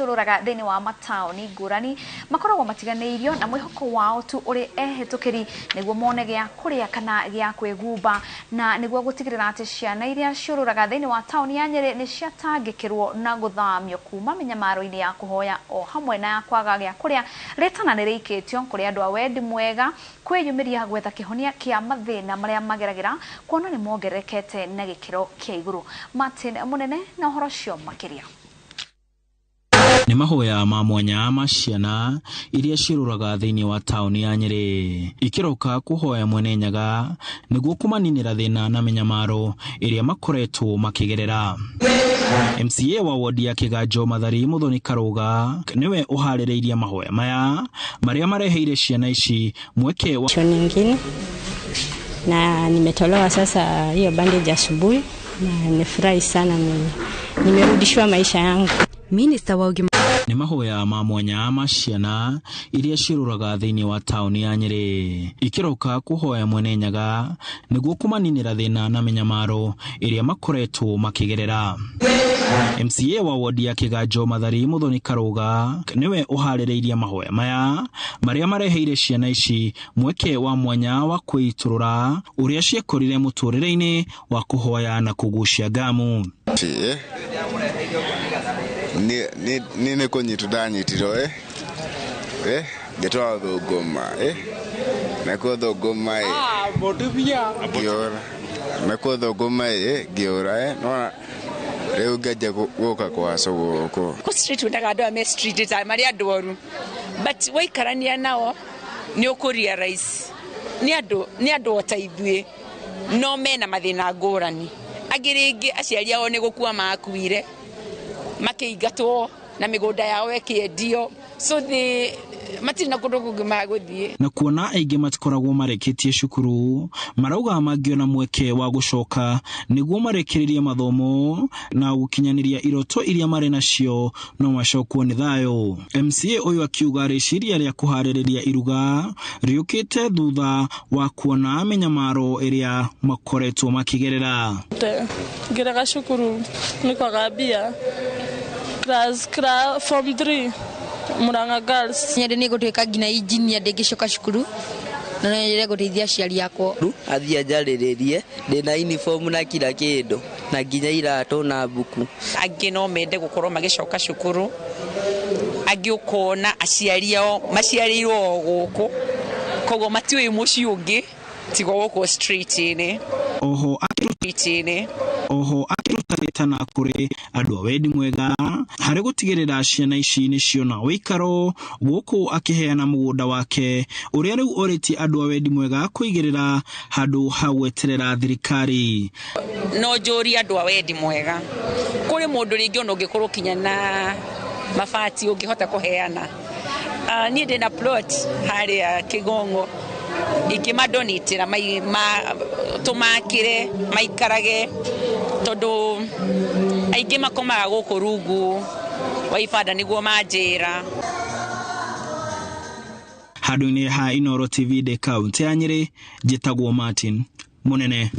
ciũrũraga thĩinĩ wa mataũni ngũrani makoragwo matiganĩirio na mwĩhoko wao tu ũrĩ ehĩtũkĩri nĩguo mone gĩa kũrĩa kana gĩa kwĩgumba na nĩguo gũtigĩrĩra atĩ ciana iria ciũrũraga thĩinĩ wa taũni ya Nyĩrĩ nĩ ciatangĩkĩrwo na gũthamio kuma mĩnyamaro-inĩ ya kũhoya o hamwe na ya kwaga gĩa kũrĩa. Rĩtana nĩ rĩikĩtio kũrĩ andũ a wendi mwega kwĩyumĩria gwetha kĩhonia kĩa mathĩna marĩa mageragĩra kuona nĩ mongererekete na gĩkĩro kĩa igũrũ. Martin Munene na ũhoro ũcio makĩria. Nĩ mahoya ma mwanya ma ciana iria ciũrũraga thĩinĩ wa taũni ya Nyĩrĩ ikĩroka kũhoya Mwene Nyaga nĩguo kũmaninĩra thĩna na mĩnyamaro ĩrĩa makoretwo makĩgerera. MCA wa wodi ya Kĩganjo Mathari Muthoni Karũga nĩwe ũharĩrĩirie mahoya maya marĩa mareheire ciana ici mweke wa nyingine, na nimetolewa sasa hiyo bandage asubuhi na nimefurahi sana, nimerudishwa maisha yangu. Minister wa ũgima nĩ mahoya ma mwanya ma ciana iria ciũrũraga thĩinĩ wa taũni ya Nyĩrĩ ikĩroka kũhoya Mwene Nyaga nĩguo kũmaninĩra thĩna na mĩnyamaro ĩrĩa makoretwo makĩgerera. MCA wa wodi ya Kĩganjo Mathari Muthoni Karũga nĩwe ũharĩrĩirie mahoya maya marĩa mareheire ciana ici mweke wa mwanya wa kwĩitũrũra ũrĩa ciekorire mũtũrĩre-inĩ wa kũhoya na kũgucia ngamu. Ni nĩ kũnyitwo ndanyitirwo ngĩtwarwo Thũngũma nakuo Thũngũma ngĩũra, nakuo Thũngũma ngĩũra nona rĩu ngĩanjia gũka kwa gũkũ. Kũ street wendaga andũ aya me street ta marĩ andũ oru, but waikarania nao nĩ ũkũ realize nĩ andũ o ta ithuĩ no mena mathĩna ngũrani. Angĩ rĩngĩ aciari ao nĩ gũkua makuire makĩingatwo na mĩgũnda yao ĩkĩendio, so they matirĩ na kũndũ kũngĩ magũthiĩ. Na kuona aingĩ matikoragwo marĩkĩtie cukuru marauga mangĩona mweke wa gũcoka nĩguo marĩkĩrĩrie mathomo na gũkinyanĩria iroto iria marĩ nacio no macokwo nĩ thayũ. MCA ũyũ akiuga rĩciria rĩa kũharĩrĩria iruga rĩũkĩte thutha wa kuona mĩnyamaro ĩrĩa makoretwo makĩgerera. Ngĩrega cukuru nĩ kwaga mbia class form 3 Murang'a Girls. Nyende nĩ gũtuĩka nginya engineer ndĩngĩcoka cukuru na no nyende gũteithia aciari akwa. Athiĩ anjarĩrĩrie ndĩna uniform na kila kĩndũ na nginya iratũ na mbuku. Angĩ no mende gũkorwo magĩcoka cukuru, angĩ ũkona aciari ao maciarĩirwo o gũkũ koguo matiũĩ mũciĩ ũngĩ tiga gũkũ street-inĩ. Oho akĩruta rĩtana kũrĩ andũ a wendi mwega harĩ gũtigĩrĩra ciana ici nĩ ciona ũikaro gũkũ akĩheana mũgũnda wake ũrĩa rĩu ũrĩtie andũ a wendi mwega kũigĩrĩra handũ ha gweterera thirikari. No njũrie andũ a wendi mwega kũrĩ mũndũ rĩngĩ ona ũngĩkorwo kinya na mabati ũngĩhota kũheana. Niĩ ndĩna plot harĩa Kĩgong'o ingĩmadonatĩra tũmakĩre maikarage tondũ aingĩ makomaga gũkũ rungu wa ibanda nĩguo manjĩra. Handũ-inĩ ha Inooro TV ndĩ kaũntĩ ya Nyĩrĩ, njĩtagwo Martin Munene.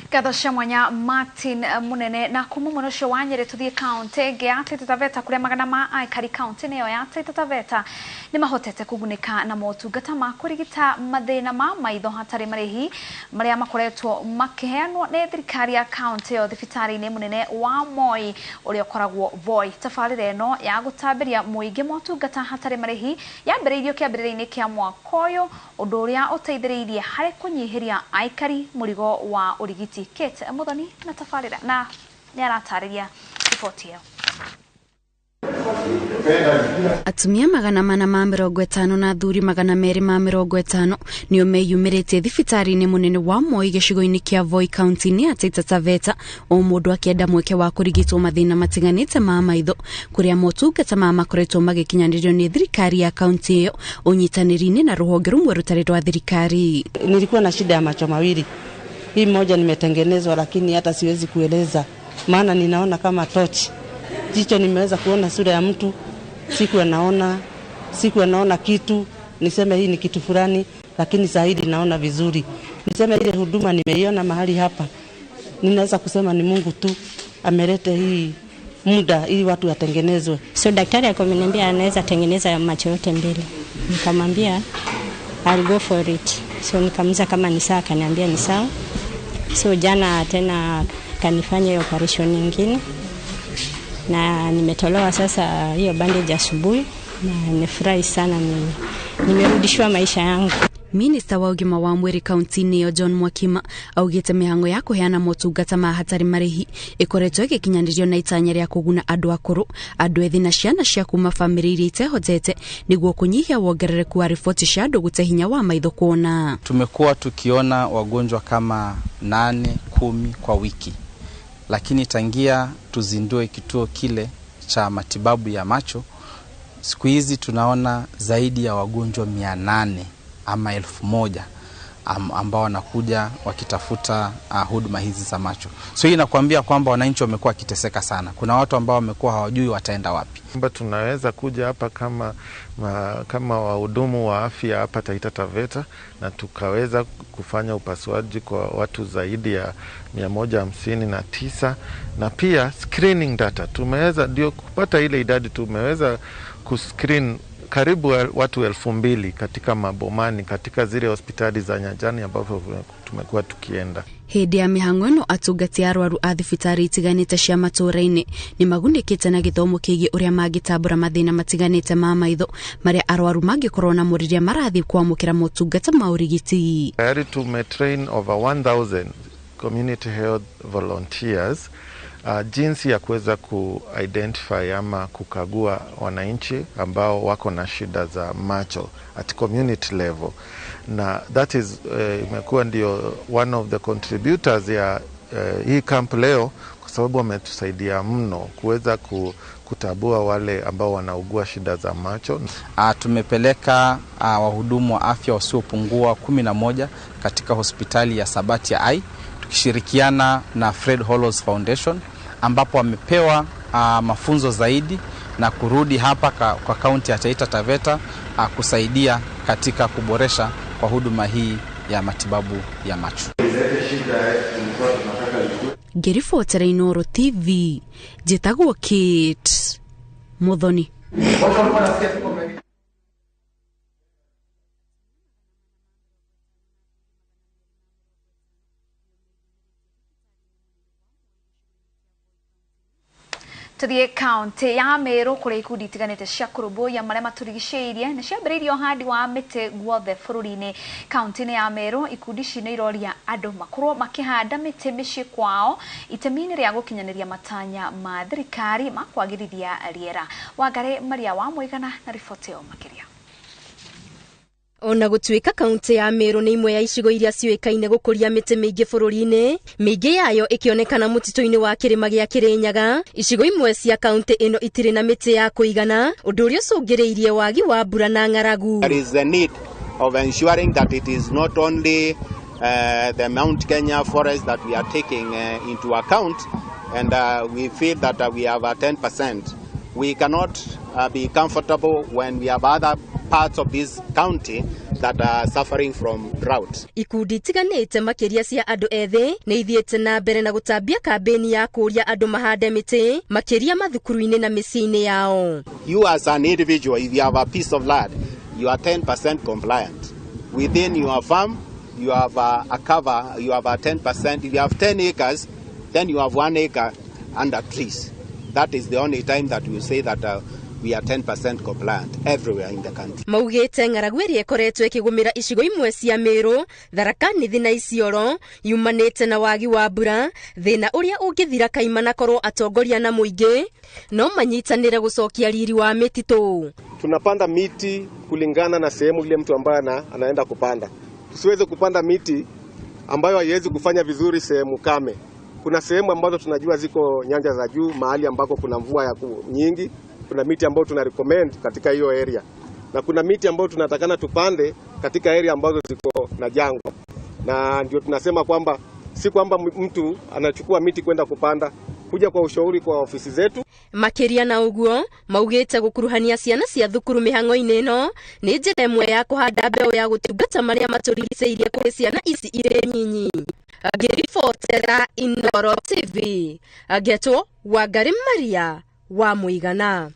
Ngatho cia mwanya Martin Munene. Na kuma mwena ũcio wa Nyĩrĩ tũthiĩ kaũntĩ ĩngĩ ya Taita Taveta kũrĩa magana ma aikari kaũntĩ-inĩ ĩyo ya Taita Taveta nĩ mahotete kũgunĩka na motungata ma kũrigita mathĩna ma maitho hatarĩ marĩhi marĩa makoretwo makĩheanwo nĩ thirikari ya kaũntĩ ĩyo thibitarĩ-inĩ mũnene wa Moi ũrĩa ũkoragwo Voi. Tabarĩra ĩno ya gũtambĩria mũingĩ motungata hatarĩ marĩhi yambĩrĩirio kĩambĩrĩria-inĩ kĩa mwaka ũyũ, ũndũ ũrĩa ũteithĩrĩirie harĩ kũnyihĩria aikari mũrigo wa ũrigiti. Kate Muthoni na tabarĩra na nĩ aratarĩria riboti ĩyo. Atumia 450 na athuri 250 nĩo meyumĩrĩtie thibitarĩ-inĩ mũnene wa Moi gĩcigo-inĩ kĩa Voi kaunti-inĩ ya Taita Taveta, o mũndũ akĩenda mweke wa kũrigitwo mathĩna matiganĩte ma maitho kũrĩa motungata maya makoretwo magĩkinyanĩrio nĩ thirikari ya kaunti ĩyo ũnyitanĩri-inĩ na rũhonge rũmwe rũtarĩ rwa thirikari. Nilikuwa na shida ya macho mawili. Hii moja nimetengenezwa lakini hata siwezi kueleza maana ninaona kama tochi. Jicho nimeweza kuona sura ya mtu, sikuwa naona kitu, niseme hii ni kitu fulani, lakini zaidi naona vizuri. Niseme ile huduma nimeiona mahali hapa, ninaweza kusema ni Mungu tu ameleta hii muda ili watu watengenezwe. So daktari akamwambia anaweza tengeneza macho yote mbili. Nikamwambia I'll go for it. So nikamuuliza kama ni sawa, akaniambia ni sawa. So jana tena kanifanya hiyo operation nyingine na nimetolewa sasa hiyo bandage asubuhi na nimefurahi sana, nimerudishiwa maisha yangu. Minista wa ũgima wa mwĩrĩ kaunti-inĩ ĩyo John Mwakima augĩte mĩhang'o ya kũheana motungata ma hatarĩ marĩhi ĩkoretwo ĩgĩkinyanĩrio na itanya rĩa kũguna andũ akũrũ, andũ ethĩ na ciana cia kuma bamĩrĩ iria itehotete nĩguo kũnyihia wongerereku wa riboti cia andũ gũte hinya wa maitho kuona. Tumekuwa tukiona wagonjwa kama 8, 10 kwa wiki, lakini tangia tuzindue kituo kile cha matibabu ya macho, siku hizi tunaona zaidi ya wagonjwa 800 ama 1000 ambao wanakuja wakitafuta huduma hizi za macho. So hii inakuambia kwamba wananchi wamekuwa wakiteseka sana. Kuna watu ambao wamekuwa hawajui wataenda wapi. Kwamba tunaweza kuja hapa kama wahudumu wa afya hapa Taita Taveta na tukaweza kufanya upasuaji kwa watu zaidi ya 159, na pia screening data tumeweza ndio kupata ile idadi, tumeweza kuscreen karibu watu 2000 katika mabomani katika zile hospitali za nyanjani ambapo tumekuwa tukienda. Hĩndĩ ya mĩhang'o ĩno atungati a arwaru a thibitarĩ itiganĩte cia matũũra-inĩ nĩ magunĩkĩte na gĩthomo kĩgiĩ ũrĩa mangĩtambũra mathĩna matiganĩte ma maitho marĩa arwaru mangĩkorwo namo rĩrĩa marathiĩ kwamũkĩra motungata ma ũrigiti. Tayari tumetrain over 1000 community health volunteers jinsi ya kuweza ku-identify ama kukagua wananchi ambao wako na shida za macho at community level, na that is imekuwa ndio one of the contributors ya hii camp leo, kwa sababu wametusaidia mno kuweza kutabua wale ambao wanaugua shida za macho. Tumepeleka wahudumu wa afya wasiopungua 11 katika hospitali ya Sabati ya Ai tukishirikiana na Fred Hollows Foundation, ambapo wamepewa mafunzo zaidi na kurudi hapa kwa kaunti ya Taita Taveta kusaidia katika kuboresha kwa huduma hii ya matibabu ya macho. Ngĩribotera Inooro TV, njĩtagwo Kate Muthoni. Tuthie kaunti ya Meru kuria ikundi itiganite cia kũrũmbũiya marĩa matũrigicĩirie nĩ ciambĩrĩirie ũhandi wa mĩtĩ guothe bũrũri-inĩ. Kaunti-inĩ ya Meru ikundi ici nĩ iroria andũ makorwo makĩhanda mĩtĩ mĩciĩ kwao itemi-inĩ rĩa gũkinyanĩria matanya ma thirikari ma kwagĩrithia rĩera. Wangari Maria wa Mũigana na riboti ĩyo makĩria. Ona gũtuĩka kaunti ya Meru nĩ imwe ya icigo iria ciũĩkaine gũkũria mĩtĩ mĩingĩ bũrũri-inĩ, mĩingĩ yayo ĩkĩonekana mũtitũ-inĩ wa kĩrĩma gĩa Kĩrĩnyaga. Icigo imwe cia kaunti ĩno itirĩ na mĩtĩ ya kũigana, ũndũ ũrĩa ũcũngĩrĩirie wagi wa mbura na ng'aragu. There is a need of ensuring that it is not only the Mount Kenya forest that we are taking into account, and we feel that we have a 10%. We cannot be comfortable when we have other parts of this county that are suffering from drought. Ikundi itiganĩte makĩria cia andũ ethĩ nĩ ithiĩte na mbere na gũtambia kambĩni ya kũũria andũ mahande mĩtĩ makĩria mathukuru-inĩ na mĩciĩ-inĩ yao. You as an individual, if you have a piece of land, you are 10% compliant. Within your farm, you have a cover, you have a 10%. If you have 10 acres, then you have 1 acre under trees. That is the only time that we say that we are 10% compliant everywhere in the country. Maugĩte ng'aragu ĩrĩa ĩkoretwo ĩkĩgũmĩra icigo imwe cia Meru, Tharaka Nithi na Isiolo yumanĩte na wagi wa mbura, thĩna ũrĩa ũngĩthira kaimana korwo atongoria na mũingĩ no manyitanĩre gũcokia riri wa mĩtitũ. Tunapanda miti kulingana na sehemu ile mtu ambaye anaenda kupanda. Tusiweze kupanda miti ambayo haiwezi kufanya vizuri sehemu kame. Kuna sehemu ambazo tunajua ziko nyanja za juu, mahali ambako kuna mvua ya nyingi. Kuna miti ambayo tuna recommend katika hiyo area, na kuna miti ambayo tunatakana tupande katika area ambazo ziko na jangwa. Na ndio tunasema kwamba si kwamba mtu anachukua miti kwenda kupanda, kuja kwa ushauri kwa ofisi zetu. Makĩria na ũguo maugĩte gũkuruhania ciana cia thukuru mĩhang'o-inĩ ĩno nĩ njĩra ĩmwe ya kũhanda mbeũ ya gũtungata marĩa matũrigicĩirie kũrĩ ciana ici irĩ nyinyi. Ngĩribotera Inoro TV, ngetwo Wangari Maria wa Mũigana.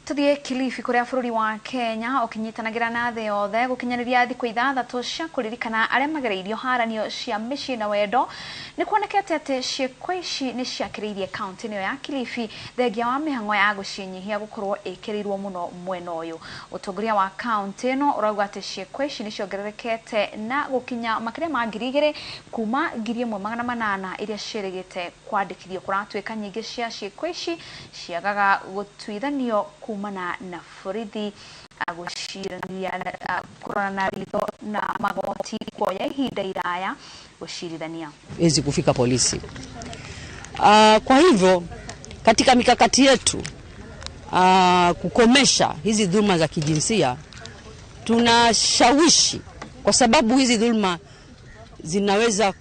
Tuthie Kilifi kuria bururi wa Kenya ukinyitanagira na thi yothe gukinyaniria thiku ithathatu cia kuririkana aria magereirio haranio cia micii na wendo ni kuonekete ati ciiko ici ni ciakiriirie kaunti ĩno ya Kilifi thengia wa mĩhang'o ya gucinyihia gukorwo ikirirwo muno mwena uyu. Utongoria wa kaunti ĩno urauga ati ciiko ici ni ciongererekete na gukinya makiria ma 2000 kuma 1800 iria ciĩrĩgĩte kwandĩkithio. Kuratuĩka nyingĩ cia ciiko ici ciagaga gutuithanio kumana na borithi gucirania kurorana ritho na magoti kuoya ihinda iraya gucirithania hezi kufika polisi. Kwa hivyo katika mikakati yetu kukomesha hizi dhulma za kijinsia, tunashawishi kwa sababu hizi dhulma zinaweza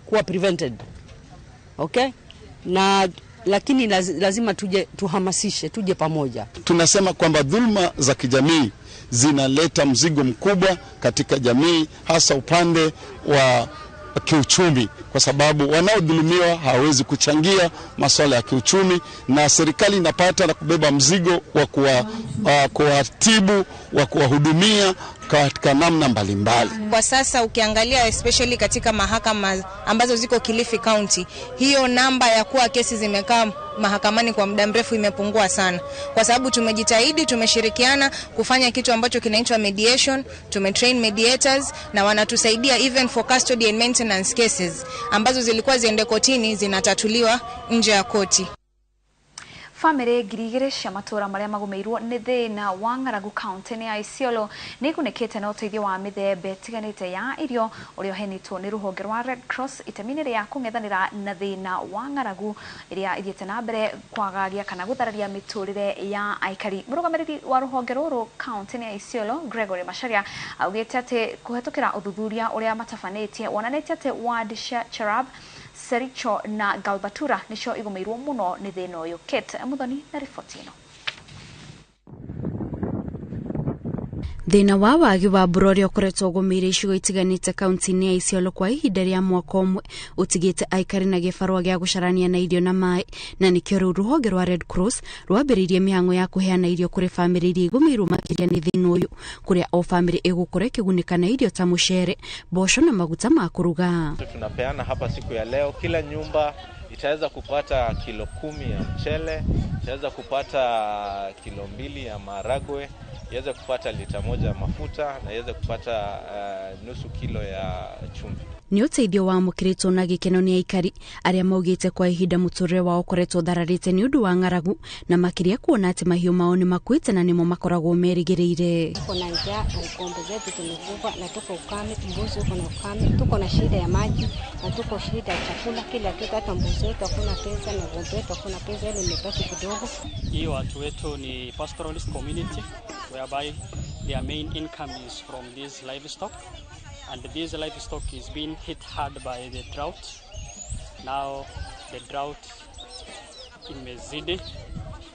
kuwa prevented. Okay? Na lakini lazima tuje tuhamasishe, tuje pamoja. Tunasema kwamba dhulma za kijamii zinaleta mzigo mkubwa katika jamii, hasa upande wa kiuchumi, kwa sababu wanaodhulumiwa hawawezi kuchangia masuala ya kiuchumi, na serikali inapata na kubeba mzigo wa kuwatibu, wa kuwahudumia katika namna mbalimbali. Kwa sasa ukiangalia especially katika mahakama ambazo ziko Kilifi County, hiyo namba ya kuwa kesi zimekaa mahakamani kwa muda mrefu imepungua sana, kwa sababu tumejitahidi, tumeshirikiana kufanya kitu ambacho kinaitwa mediation, tumetrain mediators na wanatusaidia even for custody and maintenance cases ambazo zilikuwa ziende kotini zinatatuliwa nje ya koti. Famĩlĩ 2000 cia matũra marĩa magũmĩirwo nĩ thĩna wa ng'aragu kaunti-inĩ ya Isiolo nĩ igunĩkĩte na ũteithio wa mĩthemba ĩtiganĩte ya irio ũrĩa ũheanĩtwo nĩ rũhonge rwa Red Cross itemi-inĩ rĩa kũng'ethanĩra na thĩna wa ng'aragu ĩrĩa ĩthiĩte na mbere kwagagia kana gũthararia mĩtũrĩre ya aikari. Mũrũgamĩrĩri wa rũhonge rũrũ kaunti-inĩ ya Isiolo Gregory Macharia augĩte atĩ kũhetũkĩra ũthuthuria ũrĩa matabanĩtie wonanĩtie atĩ ward cia Cherab, Sericho na Galbatura nicio igũmĩirwo mũno nĩ thĩna ũyũ. Kate Muthoni na riboti ĩno. Thĩna wa wagi wa mbura ũrĩa ũkoretwo ũgũmĩire icigo itiganĩte kaunti-inĩ ya Isiolo kwa ihinda rĩa mwaka ũmwe ũtigĩte aikari na gĩbarũa gĩa gũcarania na irio na maĩ, na nĩkĩo rĩu rũhonge rwa Red Cross rwambĩrĩirie mĩhang'o ya kũheana irio kũrĩ bamĩrĩ iria igũmĩirwo makĩria nĩ thĩna ũyũ, kũrĩa o bamĩrĩ ĩgũkorwo ĩkĩgunĩka na irio ta mũcere, mboco na maguta ma kũruga. Tunapeana hapa siku ya leo, kila nyumba itaweza kupata kilo 10 ya mchele, itaweza kupata kilo 2 ya maharagwe, iweze kupata lita 1 ya mafuta na iweze kupata nusu kilo ya chumvi. Nĩ ũteithio wamũkĩrĩtwo na gĩkeno nĩ aikari arĩa maugĩte kwa ihinda mũtũrĩre wao ũkoretwo ũthararĩte nĩ ũndũ wa ng'aragu, na makĩria kuona atĩ mahiũ mao nĩ makuĩte na nĩmo makoragwo merĩgĩrĩire. Tuko na njaa, ng'ombe zetu zimekufa na tuko ukame, mbuzi uko na ukame, tuko na shida ya maji na tuko shida ya chakula, kila kitu, hata mbuzi wetu hakuna pesa na ng'ombe wetu hakuna pesa, ile imebaki kidogo. Hii watu wetu ni pastoralist community whereby their main income is from this livestock. And this livestock is being hit hard by the drought. Now the drought imezidi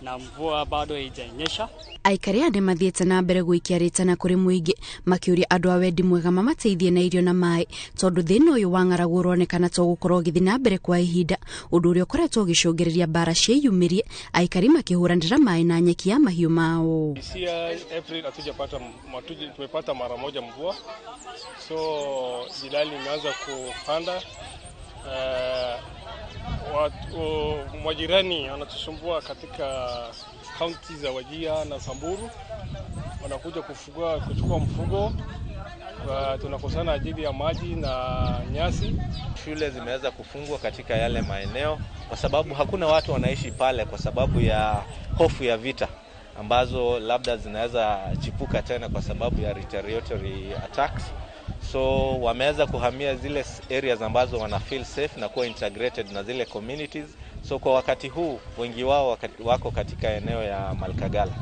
na mvua bado haijanyesha. Aikari aya nĩmathiĩte na mbere gũikia rĩtana kũrĩ mũingĩ makĩũria andũ a wendi mwega mamateithie na irio na maĩ, tondũ thĩna ũyũ wa ng'aragu ũronekana to gũkorwo ũgĩthiĩ na mbere kwa ihinda, ũndũ ũrĩa ũkoretwo ũgĩcũngĩrĩria mbara ciĩyumĩrie, aikari makĩhũranĩra maĩ na nyeki ya mahiũ mao. Isia April hatujapata, tumepata mara moja mvua, so jilali imeanza kupanda. Majirani wanatusumbua katika kaunti za Wajia na Samburu, wanakuja kuchukua mfugo, tunakosana ajili ya maji na nyasi. Shule zimeweza kufungwa katika yale maeneo kwa sababu hakuna watu wanaishi pale kwa sababu ya hofu ya vita ambazo labda zinaweza chipuka tena kwa sababu ya retaliatory attacks. So wameweza kuhamia zile areas ambazo wana feel safe na kuwa integrated na zile communities. So kwa wakati huu wengi wao wako katika eneo ya Malkagala.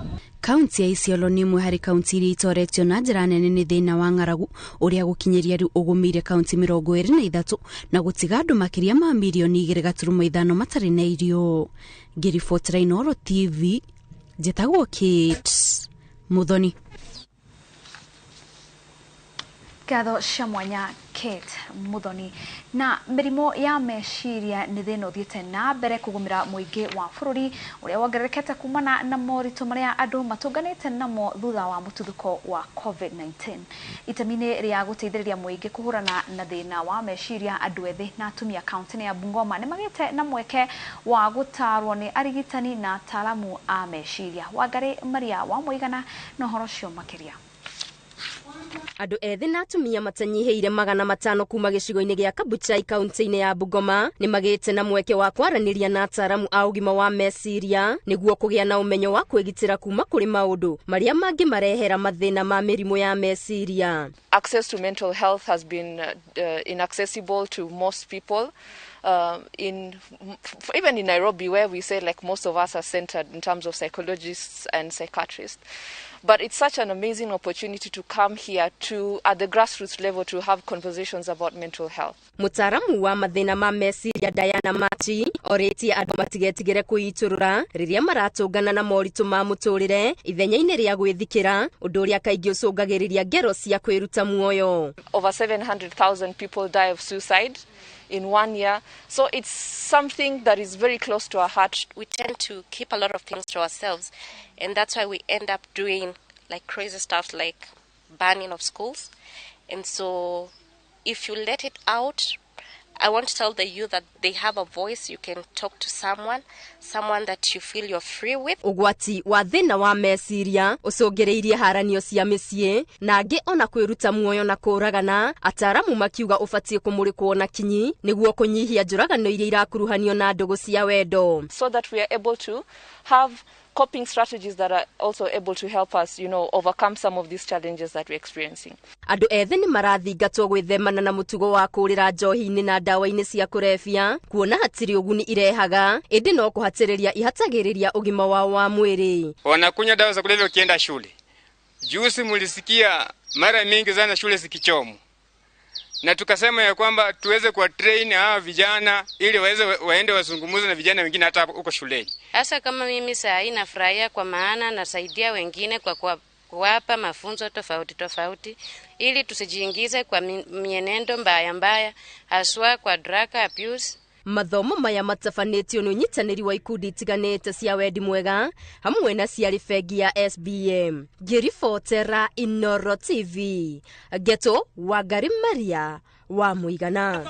Kaunti ya Isiolo nĩ ĩmwe harĩ kaunti iria itoretio na njĩra nene nĩ thĩna wa ng'aragu ũrĩa gũkinyĩria rĩu ũgũmĩire kaunti 23 na gũtiga andũ makĩria ma mirioni 2.5 matarĩ na irio. Ngĩribotera Inooro TV, njĩtagwo Kate Muthoni. Ngatho cia mwanya Kate Muthoni. Na mĩrimũ ya meciria nĩ thĩna ũthiĩte na mbere kũgũmĩra mũingĩ wa bũrũri ũrĩa wongererekete kumana na moritũ marĩa andũ matũnganĩte namo thutha wa mũtuthũko wa COVID-19. Itemi-inĩ rĩa gũteithĩrĩria mũingĩ kũhũrana na thĩna wa meciria, andũ ethĩ na atumia kaunti-inĩ ya Bungoma nĩ magĩte na mweke wa gũtarwo nĩ arigitani na ataaramu a meciria. Wangari Maria wa Mũigana na ũhoro ũcio makĩria. Andũ ethĩ na atumia matanyihĩire 500 kuma gĩcigo-inĩ gĩa Kabuchai kaunti-inĩ ya Bungoma nĩ magĩte na mweke wa kwaranĩria na ataaramu a ũgima wa meciria nĩguo kũgĩa na ũmenyo wa kwĩgitĩra kuma kũrĩ maũndũ marĩa mangĩmarehera mathĩna ma mĩrimũ ya meciria. Access to mental health has been inaccessible to most people. Even in Nairobi, where we say like most of us are centered in terms of psychologists and psychiatrists. But it's such an amazing opportunity to come here to, at the grassroots level, to have conversations about mental health. Mutaramu wa mathĩna ma meciria Diana Machi orĩtie andũ matigetigĩre kwĩitũrũra rĩrĩa maratũngana na moritũ ma mũtũrĩre ithenya-inĩ rĩa gwĩthikĩra, ũndũ ũrĩa kaingĩ ũcũngagĩrĩria ngero cia kwĩruta muoyo. Over 700,000 people die of suicide in 1 year. So it's something that is very close to our heart. We tend to keep a lot of things to ourselves, and that's why we end up doing like crazy stuff like banning of schools. And so if you let it out, I want to tell the youth that they have a voice. You can talk to someone, someone that you feel you're free with. Ũgwati wa thĩna wa meciria ũcũngĩrĩirie haranio cia mĩciĩ na angĩ ona kwĩruta muoyo na kũragana. Ataaramu makiuga ũbatiĩ kũmũrĩkwo na kinyi nĩguo kũnyihia njũragano iria irakuruhanio na ndũgũ cia wendo. So that we are able to have coping strategies that are also able to help us, overcome some of these challenges that we're experiencing. Andũ ethĩ nĩ marathingatwo gwĩthemana na mũtugo wa kũũrĩra njohi-inĩ na ndawa-inĩ cia kũrebia, kuona hatirĩ ũguni irehaga, ĩndĩ no kũhatĩrĩria ihatagĩrĩria ũgima wao wa mwĩrĩ. Wanakunywa dawa za kulevya ukienda shule. Juzi mulisikia mara mingi sana shule zikichomwa. Na tukasema ya kwamba tuweze kuwa train hawa vijana ili waweze waende wazungumze na vijana wengine hata huko shuleni. Hasa kama mimi saa hii nafurahia kwa maana nasaidia wengine kwa kuwapa mafunzo tofauti tofauti ili tusijiingize kwa mienendo mbaya mbaya, haswa kwa drug abuse. Mathomo maya matabanĩtio nĩ ũnyitanĩri wa ikundi itiganĩte cia wendi mwega hamwe na ciarĩ bengi ya SBM. Ngĩribotera Inoro TV, Geto Wangari Maria wa Mũigana.